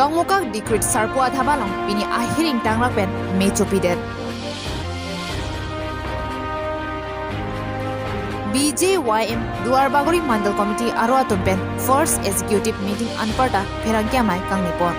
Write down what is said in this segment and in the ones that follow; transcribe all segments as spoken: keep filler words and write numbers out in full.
Tongmukak Dikrit Sarpo Adhaba along pini ahir ingtangrak pen me chopidet. B J Y M Duarbagori Mandal Committee aro atum pen First Executive Meeting anparta pherangke amei kangnipon.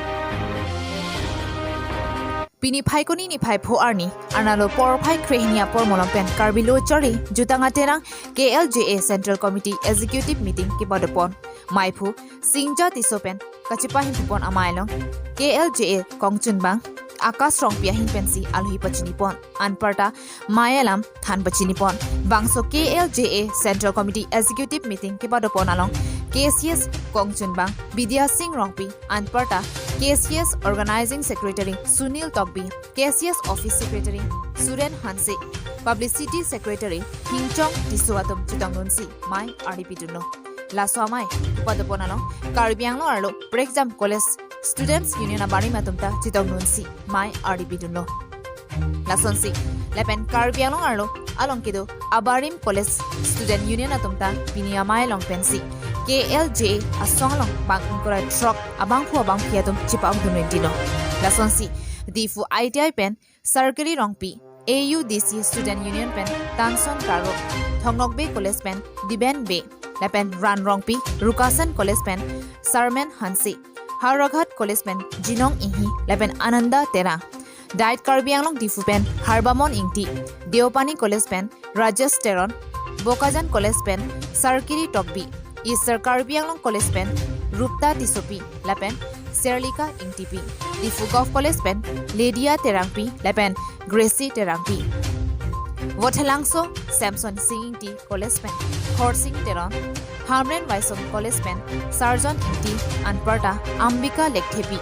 Pini Phaikuni niphai pho arni arnalo porphai krehini apor malom pen Karbi Lo Charli Jutang Aterang K L J A Central Committee Executive Meeting kepadopon. Maiphu Singja Tisso pen kachepahimpon amei along K L J A kongchunbang Akash Rongpi ahin pensi alohi pachinipon. Anparta mei alam than pachinipon. Bangso K L J A Central Committee Executive Meeting kepadopon along K C S kongchunbang Bidya Sing Rongpi, anparta K C S Organizing Secretary Sunil Tokbi, K C S Office Secretary Suren Hanse, Publicity Secretary Hingchong Tisso atum chetongdunsi mei ardi pidunlo. Laso amei kepadopon along Karbi Anglong arlo Prekjam College Students Union abarim atum ta chetongdunsi mei ardi pidunlo. Lasonsi lapen Karbi Anglong arlo along kedo abarim College Student Union atum ta pini amei along pensi K L J A asong along bang ingkoi ra throk abangphu abangphi atum chepa-okdun ningtilo. Lasonsi Diphu I T I pen Sarkiri Rongpi, A U D C Student Union pen Tanson Taro, Thong Nokbe College pen Diben Bey, lapen Ran Rongpi, Rukasan College pen Sarmen Hanse, Howraghat College pen Jinong Inghi, lapen Ananda Terang, Diet Karbi Anglong Diphu pen Harbamon Ingti, Deopani College pen Rajesh Teron, Bokajan College pen Sarkiri Tokbi, Eastern Karbi Anglong College pen Rupta Tissopi lapen Serlika Ingtipi, Diphu Govt College pen Lydia Terangpi lapen Gracie Terangpi, Vothelangso Samson Sing Ingti College pen Khorsing Teron, Hamren Waisong College pen Sarjon Ingti, anparta Ambika Lekthepi,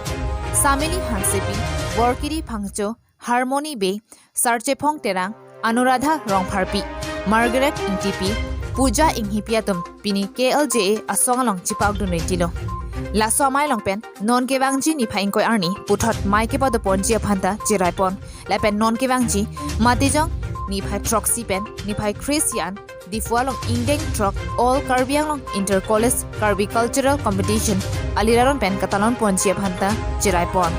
Samili Hansepi, Borkiri Phangcho, Harmony Bey, Sarchephong Terang, Anuradha Rongpharpi, Margaret Ingtipi, Puja Inghipi atum pini K L J A asong along chepa-okdun ningtilo. Laso amei along pen non kevangji niphai ingkoi arni puthot mei kepadoponji aphanta cheraipon. Lapen non kevangji matijong niphai throksi pen niphai kre-isi an Diphu along ingdeng throk All Karbi Anglong Inter College Karbi Cultural Competition aliraron pen katalonponji aphanta cheraipon.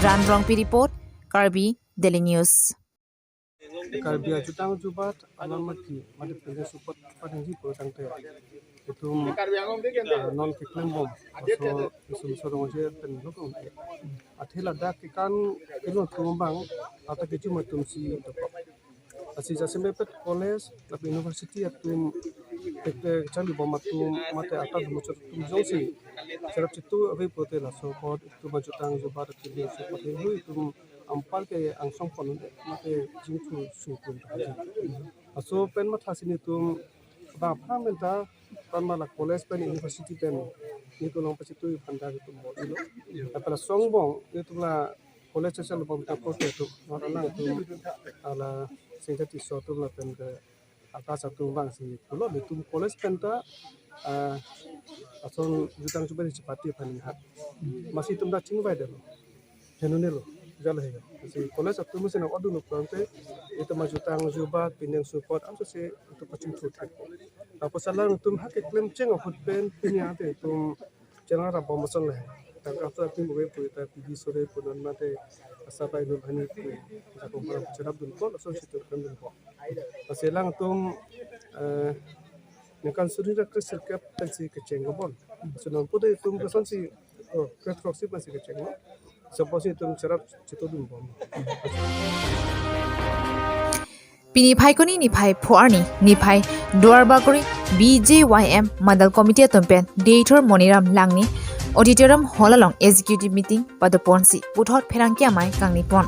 Ran Rongpi report, Karbi Daily News. Karbi ajutang ajubat alam mati mati pende support padengji pulotangte itum, ah, non keklembom aso isum sorong aje pen lokong athe ladak kekan kilo atum abang ata kejum atumsi tokok. Lasi jasemet pet college lapen university atum pet charlibom atum mate ata dumuchot atum jongsi cherap chitu ave pulote laso apot itum ajutang ajubat atum support hui itum anpar ke angsong pon mate jingthu sungkun. Laso pen mathasi nelitum ba apha menta pan ma la college pen university pen nelitum along pachitui aphanta itum bor-ilo. Apala songbong nelitum la college chechal bom ta porte tu non alang atum ala Singja Tisso atum lapen ke Akash atum abangsi pulo nelitum college pen ta, ah, ason jutang ajubat chepate aphan hak. Lasi itum ta chingvai detlo. Henune lo, jalo he. Lasi college atum si nang odun upang te itum ajutang ajubat pindeng support amso se itum pachingthur thek. Lapuson alangtum hak keklem cheng ahut pen pini ante itum chenglong rap bom ason le. Tangka tu atum bebe pu ta P V Sore pu non mate asa pai nun hani pu jakong parang cherap dunpo, lason si itum klem dunpo. Lasi alangtum, eh, ningkan suri ra kre-sirkep pensi kecheng kebon. Lasi non pu de itum kosonsi, oh, kre-throksi pensi kecheng lo. Laso apotsi itum cherap chitu dunbom. Pini Phaikuni niphai pho arni niphai Duarbagori B J Y M Mandal Committee atum pen Deithor Moniram Langneh Auditorium Hall along Executive Meeting padoponsi puthot pherangke amei kangnipon.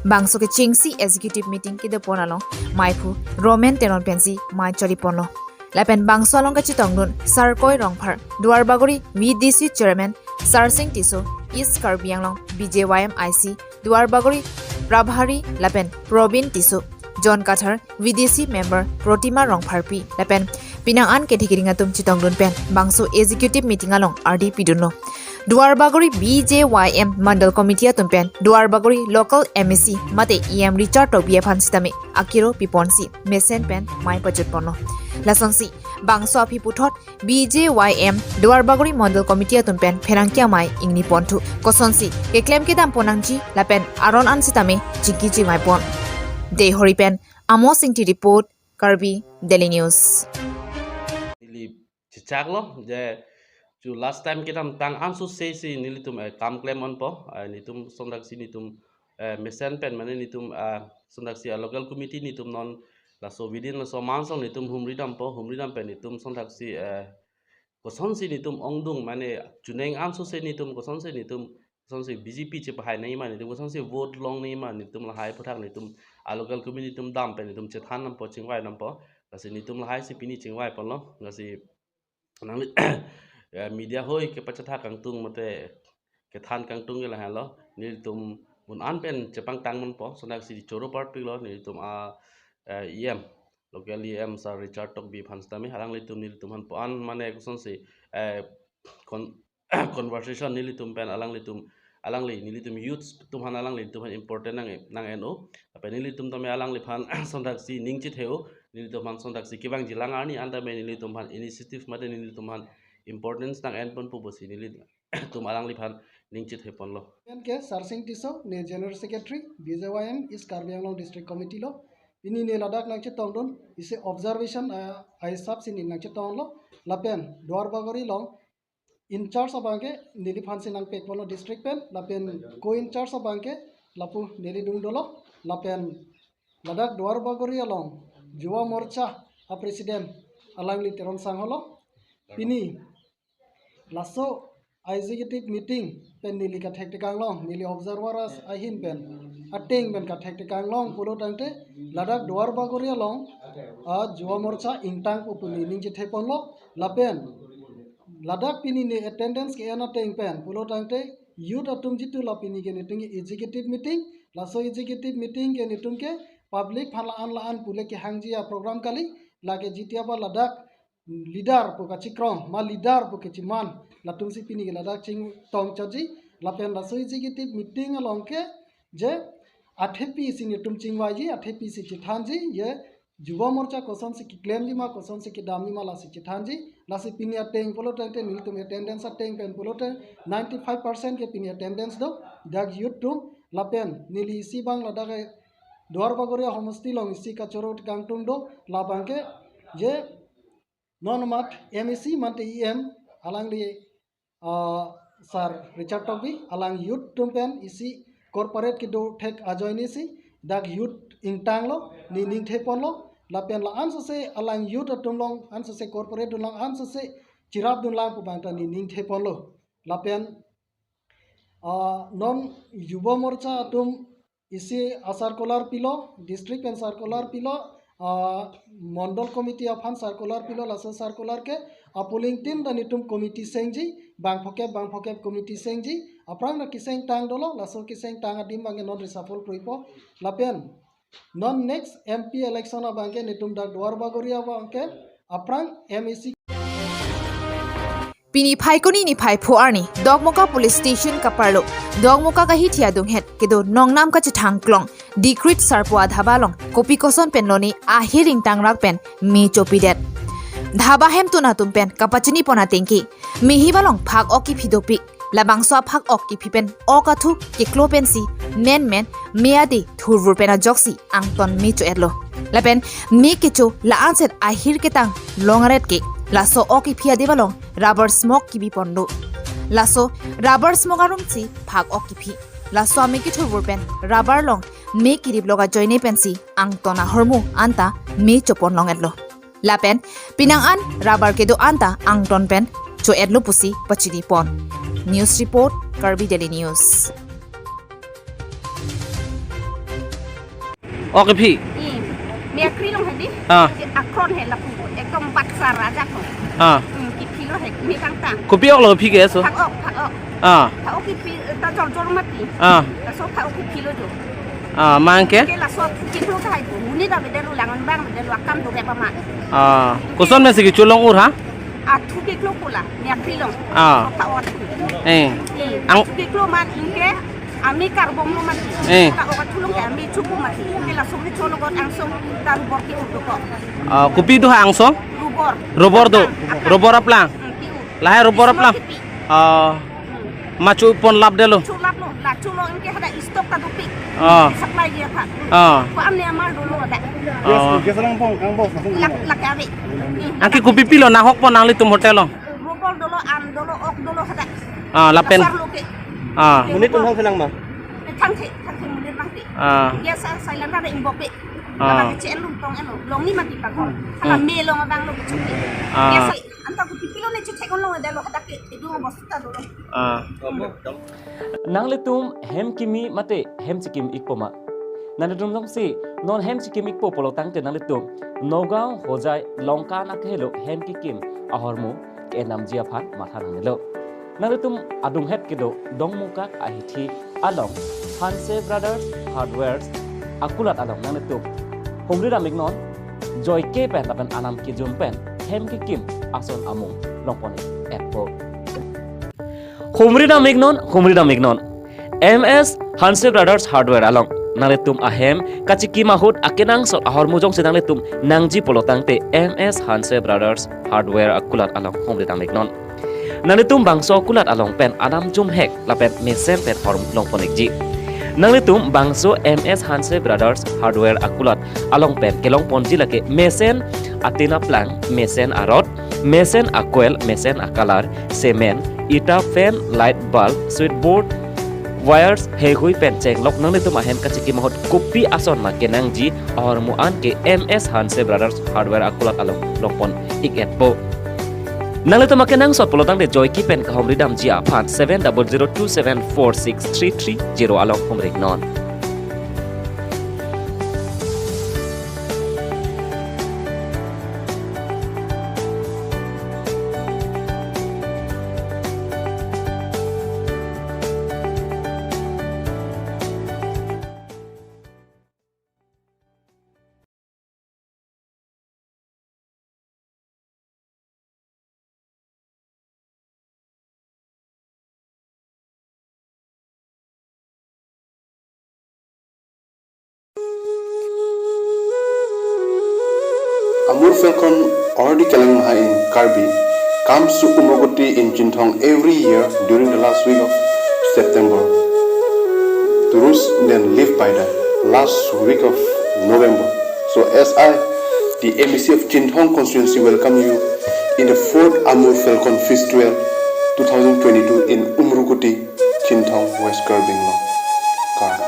Bangso kechengsi Executive Meeting kedopon along maiphu Roman Teron pensi mei choliponlo. Lapen bangso along kachetongdun Sarkoi Rongphar, Duarbagori V D C Chairman Sarsing Tisso, East Karbi Anglong B J Y M I C Duarbagori Prabhari lapen Probin Tisso, John Kathar, V D C member Protima Rongpharpi lapen penang an kethekiring atum chetongdun pen bangso executive meeting along ardi pidunlo. Duarbagori B J Y M Mandal Committee atum pen Duarbagori local M A C mate E M Richard Tokbi aphan sitame akiro piponsi mesen pen mei pajutponlo. Lasonsi bangso aphi puthot B J Y M Duarbagori Mandal Committee atum pen pherangke amei ingniponthu. Kosonsi keklem kedam ponnangji lapen aron an sitame chingki chingvaipon. Deihori pen Amos Ingti report, Karbi Daily News. Neli chechaklo je chu last time kedamtang ansose si nelitum, eh, kam klemponpo, eh, netum sondaksi netum, eh, mesen pen mane netum, eh, sondaksi a local committee netum non laso within laso mansong netum humridampo, humridam pen netum sondaksi, eh, kosonsi netum ongdung mane chuneng ansose netum kosonsi netum kosonsi B J P chepahai nangji ma netum kosonsi vote longnangji ma netum lahai aphuthak netum a local committee netum dam pen netum chethandampo chingvaidampo. Lasi netum lahai si pini chingvaiponlo. Lasi nangli, eh, media hoi kepachetha kangtung mate kethan kangtung ke lahenlo. Nelitum un an pen chepangtangponpo, sondaksi choro parpiklo nelitum a, eh, E M, local E M Sir Richard Tokbi aphan sitame alanglitum nelitum aphan pu an mane kosonsi, eh, con- conversation nelitum pen alanglitum, alangli nelitum youths atum aphan alanglitum aphan important nang nang-en-o. Lapen nelitum tame alangliphan sondaksi ning chetheo, nelitum aphan sondaksi kevangji lang arni an tame nelitum aphan initiative mate nelitum aphan importance nang-enponpo pusi nelitum alangliphan ning chetheponlo. Pen ke Sarsing Tisso, ne General Secretary B J Y M East Karbi Anglong District Committee lo. Pini ne ladak nangchetongdun isi observation, ah, ahisap si ne nangchetonglo. Lapen Duarbagori along in charge abangke neliphansi nangpekponlo district pen, lapen co-in charge abangke lapu neli dung dolo, lapen ladak Duarbagori along Yuva Morcha a president alangli Teron Sangho lo. Pini laso executive meeting pen neli kathektekang long, neli observer as ahin pen ateng pen kathektekang long pulo tangte ladak Duarbagori along a Yuva Morcha ingtangpo pu ne ning chetheponlo. Lapen ladak pini ne attendance ke-en ateng pen pulo tangte youth atum jitu la pini ke netum ke executive meeting, laso executive meeting ke netum ke public aphan la-an la-an pule kehangji a program kali, lake jiti aba ladak leader pu kachikrong ma leader pu kechiman latumsi pini ke ladak chingtong chotji. Lapen laso executive meeting along ke je athepi si netum chingvaiji, athepi si chethanji, je Yuva Morcha kosonsi keklemji ma kosonsi kedamji ma lasi chethanji. Lasi pini ateng pulo tangte nelitum attendance ateng pen pulote ninety five percent ke pini attendance do dak youth atum. Lapen neli isi abang ladak Duarbagori ahomosti along isi kachoro kangtung do, labangke je non mat M A C mate E M alangli, ah, Sir Richard Tokbi alang youth atum pen isi corporate kedo thek ajoine si dak youth ingtanglo, ne ning theponlo, lapen la-an sose alang youth atum along an sose corporate atum along an sose chirapdun lang pu abang ta ne ning theponlo. Lapen, ah, non Yuva Morcha atum isi a circular pilo, district pen circular pilo, ah, mondol committee aphan circular pilo, laso circular ke a polling tin ta netum committee sengji, bang phokep, bang phokep committee sengji, aphrang ta kesengtang dolo, laso kesengtang adim abangke non reshuffle kroipo, lapen non next M P election abangke netum dak Duarbagori abangke aphrang M A C. Pini Phaikuni niphai pho arni Dokmoka Police Station kaparlo Dokmoka kahithi adunghet kedo nongnam kachethang klong Dikrit Sarpo a dhaba along kopi koson pen lone ahir ingtangrak pen me chopidet. Dhaba hemtun atum pen kapachinipon atengke mehi along phak-ok kephi dopik. Labangso aphak-ok kephi pen ok athu keklo pensi menmen me ade thurvur pen ajoksi angton me cho-etlo. Lapen me kecho la-anset ahir ketang longaret ke laso ok kephi ade along rubber smoke kebiponlo. Laso rubber smoke arumsi phak-ok kephi. Laso ame kethurvur pen rubber along me kiriplok ajoine pensi angton ahormu anta me chopon long-etlo. Lapen penang an rubber kedo anta angton pen cho-etlo pusi pachinipon. News report, Karbi Daily News. Ok kephi? Hmm. Me akri long hedi. Ah. Si akron he lapu. Ekdom batsar aja ko. Ah. Hmm, kephi lo he. Me kangtang. Kopi ok lo kephi ke so? Phak-ok, phak-ok. Ah. Phak-ok kephi, eh, ta jor jor mati. Ah. Laso phak-ok kephi lo jo. Ah, mang ke? Ke laso kephi lo kahai ko. Huni ta bede lo langan bang bede lo akam do ke pama. Ah. Koson me si kecholong ur ha? Athu ke Lo pula, niak pilong. Ah. Kota ot. Eh. Eh, Ang- Kiklo man ingke, ami karbong lo mati. Eh. Ta oka tulung ke ami chupu mati. Ingke langsung ni cholo got angsong ta rubor ki udo ko. Ah, kopi do ha angsong? Rubor. Rubor do. Aplang. Rubor aplang. Hmm, ki u. Lahai rubor Ismo aplang. Kipi. Ah. Hmm. Machu pon lapdetlo. Chulaplo, la chulo ingke hadak stock ta dopik. Ah. Supply dia tha. Ah. Ko amne amal dolo hadak. Ah. Gas lang pong, ang boss, langsung. Lak, lak ave. Hmm. Angke kopi pilo nahok pon nanglitum hotel lo? Rubor dolo, am dolo, ok dolo hadak. Ah, lapen. Dasar lo ke. Ah. Monit tum hong phenang ma? Thangthe, thangthe monit bangke. Ah. Gas a silent ada imbok pe. Ah. Hadak ke chen lum tong elo. Long ni mati pakon. Hala Hmm. me long abang lo ke chupi. Ah. Gas a, anta kopi pilo ne chuchek on long ada lo hadak ke. Idu bosta dolo. Ah. Nanglitum hem kimi mate hem chikim ikpo ma? Nanglitum jongsi non hem chikim ikpo pulo tangte nanglitum Nagaon, Hojai, Lanka nang kehelo hem kikim ahormu kenamji aphan matha nangnelo. Nanglitum adunghet kedo Dongmukak ahithi along Hanse Brothers Hardware akulat along nanglitum humri dam iknon, joike pen lapen anam kejun pen hem kikim ason amung longpon-ik etpo. Humri dam iknon, humri dam iknon. M S Hanse Brothers Hardware along nanglitum ahem kachikim ahut akenangsot ahormu jongsi nanglitum nangji pulo tangte M S Hanse Brothers Hardware akulat along humri dam iknon. Nanglitum bangso akulat along pen anam jumhek lapen mesen pen ahormu longpon-ikji. Nanglitum bangso M S Hanse Brothers Hardware akulat along pen kelongponji lake mesen atin aplang, mesen arod, mesen acoil, mesen acolor, cement, ita, fan, light bulb, switchboard, wires, heihui pen chenglok nanglitum ahem kachikim ahut kopi ason ma kenangji ahormu an ke M S Hanse Brothers Hardware akulat along longpon-ik etpo. Nanglitum akenangsot pulo tangte joike pen kahumri damji aphan seven double zero two seven four six three three zero along humri iknon. Amur Falcon, or the Keleng Maha in Karbi, comes to Umrukoti in Chinthong every year during the last week of September to roost, then leave by the last week of November. So as I, the M A C of Chinthong constituency, welcome you in the fourth Amur Falcon Festival two thousand twenty-two in Umrukoti, Chinthong, West Karbi Anglong. Kar.